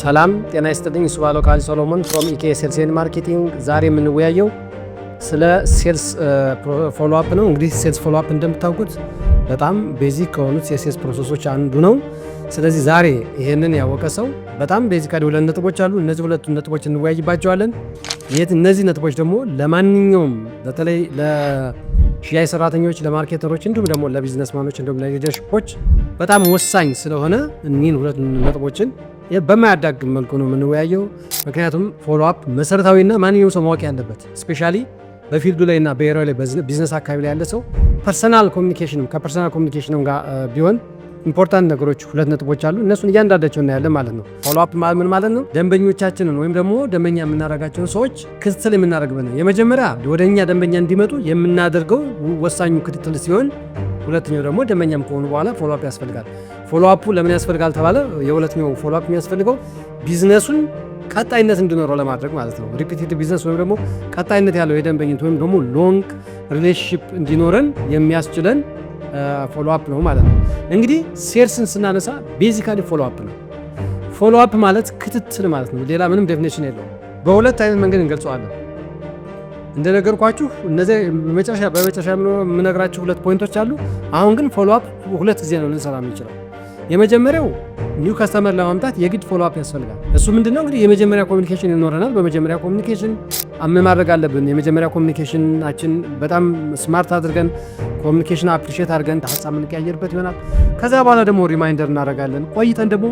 ሰላም ጤና ይስጥልኝ። እሱባለው ካሊ ሰሎሞን from EK Sales and Marketing። ዛሬ የምንወያየው ስለ sales follow up ነው። እንግዲህ sales follow up እንደምታውቁት በጣም basic ከሆኑት የ sales process ኦች አንዱ ነው። ስለዚህ ዛሬ ይሄንን ያወቀ ሰው በጣም basically ሁለት ነጥቦች አሉ። እነዚህ ሁለቱ ነጥቦች እንወያይባቸዋለን። እነዚህ ነጥቦች ደግሞ ለማንኛውም በተለይ ለሽያጭ ሰራተኞች፣ ለ marketer ኦች እንዲሁም ደግሞ ለ businessman ኦች እንዲሁም ለ leadership ኦች በጣም ወሳኝ ስለሆነ እኒህን ሁለት ነጥቦችን በማያዳግም መልኩ ነው የምንወያየው። ምክንያቱም follow up መሰረታዊና ማንኛውም ሰው ማወቅ ያለበት፣ especially በ field ኡ ላይ እና በ area ላይ ቢዝነስ አካባቢ ላይ ያለ ሰው personal communication ም ከ personal communication ም ጋር ቢሆን important ነገሮች ሁለት ነጥቦች አሉ። እነሱን እያንዳንዳቸው እናያለን ማለት ነው። Follow up ምን ማለት ነው? ደንበኞቻችንን ወይም ደግሞ ደንበኛ የምናደርጋቸውን ሰዎች ክትትል የምናደርግበት ነው። የመጀመሪያ ወደ እኛ ደንበኛ እንዲመጡ የምናደርገው ወሳኙ ክትትል ሲሆን፣ ሁለተኛው ደግሞ ደንበኛም ከሆኑ በኋላ follow up ያስፈልጋል። Follow up ኡ ለምን ያስፈልጋል ተባለ? የሁለተኛው follow up የሚያስፈልገው ቢዝነሱን ቀጣይነት እንዲኖረው ለማድረግ ማለት ነው። Repetitive business ወይም ደግሞ ቀጣይነት ያለው የደንበኝነት ወይም ደግሞ long relationship እንዲኖረን የሚያስችለን follow up ነው ማለት ነው። እንግዲህ sales ን ስናነሳ basically follow up ነው። Follow up ማለት ክትትል ማለት ነው። ሌላ ምንም definition የለውም። በሁለት አይነት መንገድ እንገልጸዋለን። እንደነገርኳችሁ እነዚህ በመጨረሻ የምነግራችሁ ሁለት point ኦች አሉ። አሁን ግን follow up ሁለት ጊዜ ነው ልንሰራ የምንችለው። የመጀመሪያው new customer ለማምጣት የግድ follow up ያስፈልጋል። እሱ ምንድነው? እንግዲህ የመጀመሪያ communication ይኖረናል። በመጀመሪያ communication ምን ማድረግ አለብን? የመጀመሪያ communication ኣችን በጣም smart አድርገን communication appreciate አድርገን ሀሳብ የምንቀያየርበት ይሆናል። ከዛ በኋላ ደግሞ reminder እናደርጋለን። ቆይተን ደግሞ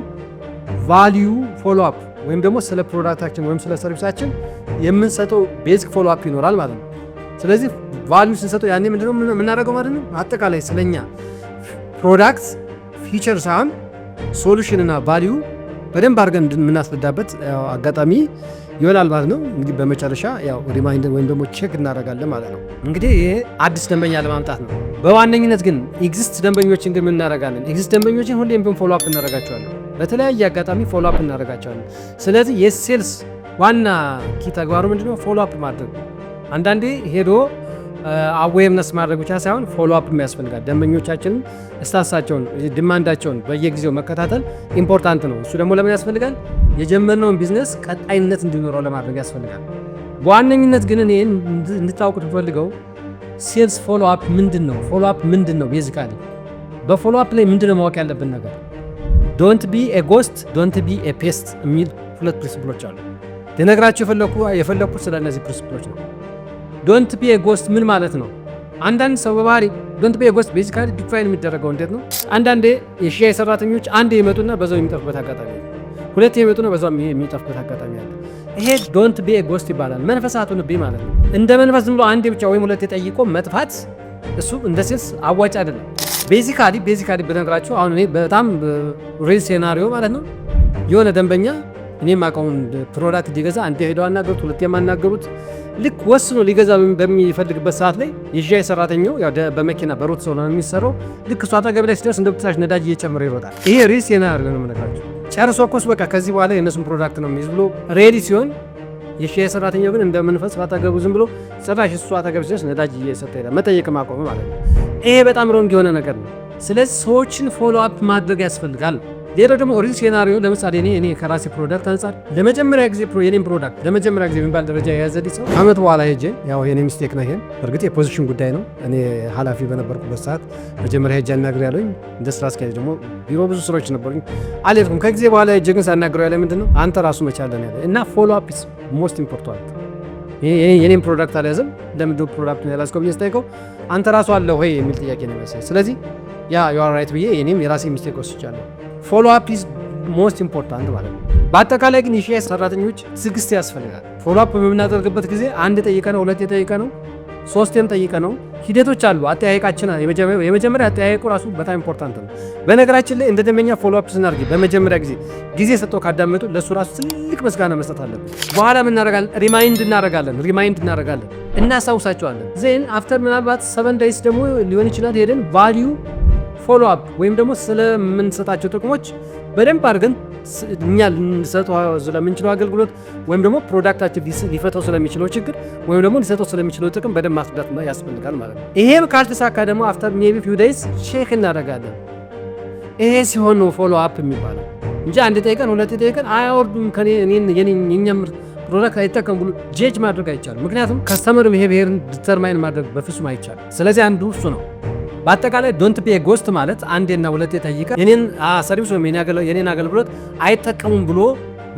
value follow up ወይም ደግሞ ስለ product ኣችን ወይም ስለ service ኣችን የምንሰጠው basic follow up ይኖራል ማለት ነው። ስለዚህ value ስንሰጠው ያኔ ምንድነው የምናደርገው ማለት ነው? አጠቃላይ ስለኛ product feature ሳይሆን solution እና value በደንብ አድርገን የምናስረዳበት አጋጣሚ ይሆናል ማለት ነው። እንግዲህ በመጨረሻ ያው reminder ወይም ደግሞ check እናደርጋለን ማለት ነው። እንግዲህ ይሄ አዲስ ደንበኛ ለማምጣት ነው። በዋነኝነት ግን exist ደንበኞችን ግን ምን እናደርጋለን? Exist ደንበኞችን ሁሌም ቢሆን follow up እናደርጋቸዋለን። በተለያየ አጋጣሚ follow up እናደርጋቸዋለን። ስለዚህ የ sales ዋና key ተግባሩ ምንድነው? Follow up ማድረግ። አንዳንዴ ሄዶ awareness ማድረግ ብቻ ሳይሆን follow up ያስፈልጋል። ደንበኞቻችንን status ኣቸውን፣ demand ኣቸውን በየጊዜው መከታተል important ነው። እሱ ደግሞ ለምን ያስፈልጋል? የጀመርነውን ቢዝነስ ቀጣይነት እንዲኖረው ለማድረግ ያስፈልጋል። በዋነኝነት ግን እኔ እንድታውቁት የምፈልገው sales follow up ምንድን ነው? Follow up ምንድን ነው? Basically በ follow up ላይ ምንድን ነው ማወቅ ያለብን ነገር? Don't be a ghost, don't be a pest የሚል ሁለት principle ኦች አሉ። ልነግራችሁ የፈለኩት ስለ እነዚህ principle ኦች ነው። Don't be a ghost ምን ማለት ነው? አንዳንድ ሰው በባህሪ don't be a ghost basically define የሚደረገው እንዴት ነው? አንዳንዴ የሽያጭ ሰራተኞች አንዴ ይመጡና በዛው የሚጠፉበት አጋጣሚ አለ። ሁለቴ ይመጡና በዛው የሚጠፉበት አጋጣሚ አለ። ይሄ don't be a ghost ይባላል። መንፈስ አትሁንብኝ ማለት ነው። እንደ መንፈስ ዝም ብሎ አንዴ ብቻ ወይም ሁለቴ ጠይቆ መጥፋት እሱ እንደ sales አዋጭ አይደለም። Basically ብነግራችሁ አሁን እኔ በጣም real scenario ማለት ነው፣ የሆነ ደንበኛ እኔ የማውቀውን product ሊገዛ አንዴ ሄደው አናገሩት፣ ሁለቴ የማናገሩት፣ ልክ ወስኖ ሊገዛ በሚፈልግበት ሰዓት ላይ የሽያጭ ሰራተኛው ያው በመኪና በ route ስለሆነ የሚሰራው ልክ እሱ አጠገብ ላይ ሲደርስ እንደ ብትሳሽ ነዳጅ እየጨመረ ይሮጣል። ይሄ real scenario ነው የምነግራችሁ። ጨርሶ እኮ በቃ ከዚህ በኋላ የእነሱን product ነው የሚይዝ ብሎ ready ሲሆን የሽያጭ ሰራተኛው ግን እንደ መንፈስ አጠገቡ ዝም ብሎ ጭራሽ እሱ አጠገብ ሲደርስ ነዳጅ እየሰጠ ይሄዳል። መጠየቅ ማቆም ማለት ነው። ይሄ በጣም wrong የሆነ ነገር ነው። ስለዚህ ሰዎችን follow up ማድረግ ያስፈልጋል። ሌላው ደግሞ real scenario ለምሳሌ እኔ ከራሴ product አንጻር ለመጀመሪያ ጊዜ የኔን product ለመጀመሪያ ጊዜ የሚባል ደረጃ የያዘልኝ ሰው ከአመት በኋላ ሄጄ፣ ያው የኔ mistake ነው። ይሄን እርግጥ የ position ጉዳይ ነው። እኔ ኃላፊ በነበርኩበት ሰዓት መጀመሪያ ሄጄ አናግሬ ያለኝ እንደ ስራ አስኪያጅ ደግሞ ቢሮ ብዙ ስራዎች ነበሩኝ፣ አልሄድኩም። ከጊዜ በኋላ ሄጄ ግን ሳናግረው ያለ ምንድን ነው፣ አንተ ራሱ መቻለን ያለ እና follow up is most important። የኔን product አልያዘም። ለምንድን ነው product ኡን ያላዝከው ብዬ ስጠይቀው አንተ ራሱ አለ ወይ የሚል ጥያቄ ነው የመሰለኝ። ስለዚህ yeah, you are right ብዬ የኔም የራሴ mistake ወስጃለሁ። Follow up is most important ማለት ነው። በአጠቃላይ ግን የሽያጭ ሰራተኞች ትዕግስት ያስፈልጋል። Follow up በምናደርግበት ጊዜ አንድ ጠይቀ ነው፣ ሁለት የጠይቀ ነው፣ ሶስቴም ጠይቀ ነው፣ ሂደቶች አሉ። አጠያየቃችን የመጀመሪያ አጠያየቁ ራሱ በጣም important ነው። በነገራችን ላይ እንደ ደንበኛ follow up ስናደርግ በመጀመሪያ ጊዜ ጊዜ ሰጥተው ካዳመጡ ለእሱ ራሱ ትልቅ ምስጋና መስጠት አለብን። በኋላ ምን እናደርጋለን? Remind እናደርጋለን፣ እናስታውሳቸዋለን። Then after ምናልባት 7 days ደግሞ ሊሆን ይችላል ሄደን value follow up ወይም ደግሞ ስለምንሰጣቸው ጥቅሞች በደንብ አድርገን እኛ ልንሰጠው ስለምንችለው አገልግሎት ወይም ደግሞ product ኣችን ሊፈታው ስለሚችለው ችግር ወይም ደግሞ ሊሰጠው ስለሚችለው ጥቅም በደንብ ማስረዳት ያስፈልጋል ማለት ነው። ይሄም ካልተሳካ ደግሞ after maybe few days check እናደርጋለን። ይሄ ሲሆን ነው follow up የሚባለው። እንጂ አንድ ጠይቀን ሁለት ጠይቀን አያወርዱም ከኔ እኔን የኛ ምርት product አይጠቀም ብሎ judge ማድረግ አይቻልም። ምክንያቱም customer behavior ን determine ማድረግ በፍጹም አይቻልም። ስለዚህ አንዱ እሱ ነው። በአጠቃላይ don't be ghost ማለት አንዴና ሁለቴ ጠይቀ የኔን service ወይም የኔን አገልግሎት አይጠቀሙም ብሎ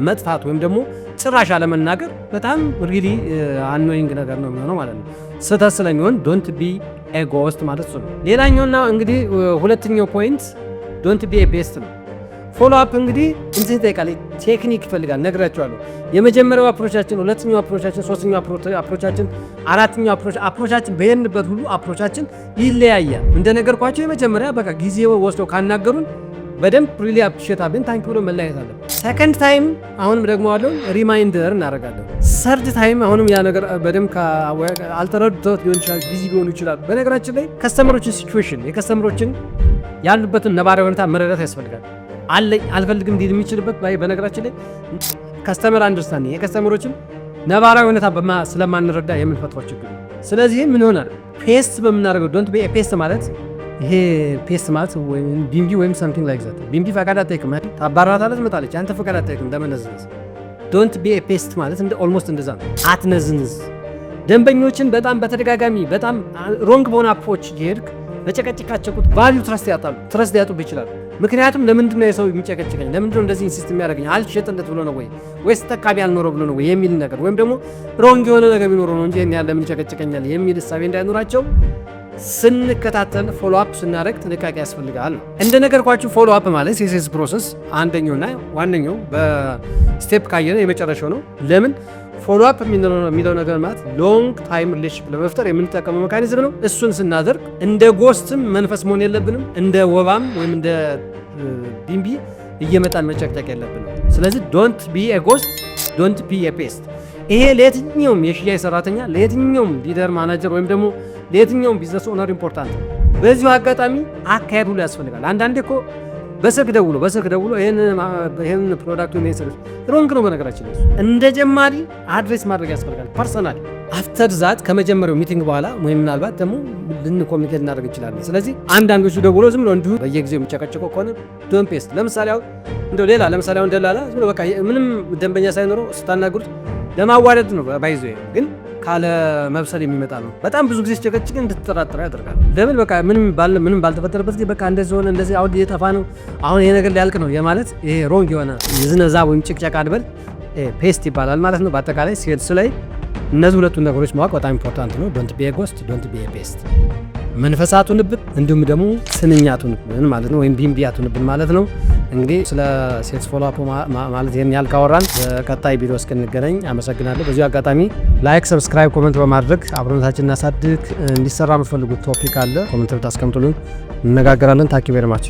መጥፋት ወይም ደግሞ ጭራሽ አለመናገር በጣም really annoying ነገር ነው የሚሆነው ማለት ነው። ስህተት ስለሚሆን don't be a ghost ማለት እሱ ነው። ሌላኛውና እንግዲህ ሁለተኛው point don't be a pest ነው። Follow up እንግዲህ እንትን ይጠይቃል፣ technique ይፈልጋል። ነግራቸዋለሁ። የመጀመሪያው approach ኣችን፣ ሁለተኛው approach ኣችን፣ ሶስተኛው approach ኣችን፣ አራተኛው approach ኣችን በሄድንበት ሁሉ approach ኣችን ይለያያል። እንደነገርኳቸው የመጀመሪያ በቃ ጊዜ ወስደው ካናገሩን በደንብ really appreciate አድርገን thank you ብሎ መለያየት አለ። Second time አሁንም ደግሞ አለው reminder እናደርጋለን። Third time አሁንም ያ ነገር በደንብ አልተረዱት ሊሆን ይችላል፣ busy ሊሆኑ ይችላል። በነገራችን ላይ customer ኦችን situation የ customer ኦችን ያሉበትን ነባራዊ ሁኔታ መረዳት ያስፈልጋል። አለኝ አልፈልግም ሊል የሚችልበት በነገራችን ላይ customer understanding የ customer ኦችን ነባራዊ ሁኔታ ስለማንረዳ የምንፈጥረው ችግር ነው። ስለዚህ ምን ይሆናል? Pest በምናደርገው don't be pest ማለት ይሄ pest ማለት ወይም ቢምቢ ወይም something like that። ቢምቢ ፈቃድ አትጠይቅም፣ ታባራታለህ፣ ትመጣለች። አንተ ፈቃድ አትጠይቅም ለመነዝነዝ። Don't be pest ማለት እንደ almost እንደዛ ነው። አትነዝንዝ። ደንበኞችን በጣም በተደጋጋሚ በጣም wrong በሆነ approach እየሄድክ በጨቀጭቃቸው ቁጥር value trust ያጣሉ፣ trust ሊያጡብህ ይችላሉ። ምክንያቱም ለምንድን ነው የሰው የሚጨቀጭቀኝ? ለምንድን ነው እንደዚህ insist የሚያደርገኝ? አልሸጥለት ብሎ ነው ወይ ወይስ ጠቃሚ አልኖረው ብሎ ነው ወይ የሚል ነገር ወይም ደግሞ wrong የሆነ ነገር ቢኖረው ነው እንጂ ይሄን ያህል ለምን ይጨቀጭቀኛል የሚል እሳቤ እንዳይኖራቸው ስንከታተል follow up ስናደርግ ጥንቃቄ ያስፈልጋል ነው። እንደነገርኳችሁ follow up ማለት የ sales process አንደኛውና ዋነኛው በ step ካየነ የመጨረሻው ነው። ለምን follow up የሚለው ነገር ማለት long time relationship ለመፍጠር የምንጠቀመው mechanism ነው። እሱን ስናደርግ እንደ ghost ም መንፈስ መሆን የለብንም፣ እንደ ወባም ወይም እንደ ቢምቢ እየመጣን መጨቅጨቅ የለብንም። ስለዚህ don't be a ghost፣ don't be a pest። ይሄ ለየትኛውም የሽያጭ ሰራተኛ፣ ለየትኛውም leader፣ manager ወይም ደግሞ ለየትኛውም business owner important ነው። በዚሁ አጋጣሚ አካሄድ ሁሉ ያስፈልጋል። አንዳንዴ እኮ በስልክ ደውሎ ይህን product ወይም service wrong ነው። በነገራችን ላይ እንደ ጀማሪ address ማድረግ ያስፈልጋል። Personal after that ከመጀመሪያው meeting በኋላ ወይም ምናልባት ደግሞ ልን communicate ልናደርግ እንችላለን። ስለዚህ አንዳንዶቹ ደውሎ ዝም ብሎ እንዲሁ በየጊዜው የሚጨቀጭቀው ከሆነ don't pest። ለምሳሌ አሁን እንደው ሌላ ለምሳሌ አሁን ደላላ ዝም ብሎ በቃ ምንም ደንበኛ ሳይኖረው ስታናግሩት ለማዋደድ ነው by the way፣ ግን ካለ መብሰል የሚመጣ ነው። በጣም ብዙ ጊዜ ሲጨቀጭቅ እንድትጠራጠረው ያደርጋል። ለምን በቃ ምንም ባልተፈጠረበት ጊዜ በቃ እንደዚህ ሆነ እንደዚህ አሁን እየጠፋ ነው፣ አሁን ይሄ ነገር ሊያልቅ ነው የማለት ይሄ wrong የሆነ የዝነዛ ወይም ጭቅጨቃ አድበል pest ይባላል ማለት ነው። በአጠቃላይ sales ላይ እነዚህ ሁለቱን ነገሮች ማወቅ በጣም important ነው። Don't be ghost፣ don't be pest። መንፈስ አትሁንብን፣ እንዲሁም ደግሞ ትንኝ አትሁንብን ማለት ነው፣ ወይም ቢምቢ አትሁንብን ማለት ነው። እንግዲህ ስለ sales follow up ማለት ይህን ያህል ካወራን በቀጣይ ቪዲዮ እስክንገናኝ አመሰግናለሁ። በዚሁ አጋጣሚ like፣ subscribe፣ comment በማድረግ አብሮነታችን እናሳድግ። እንዲሰራ የምትፈልጉት topic አለ comment ብታስቀምጡልን እንነጋገራለን። Thank you very much።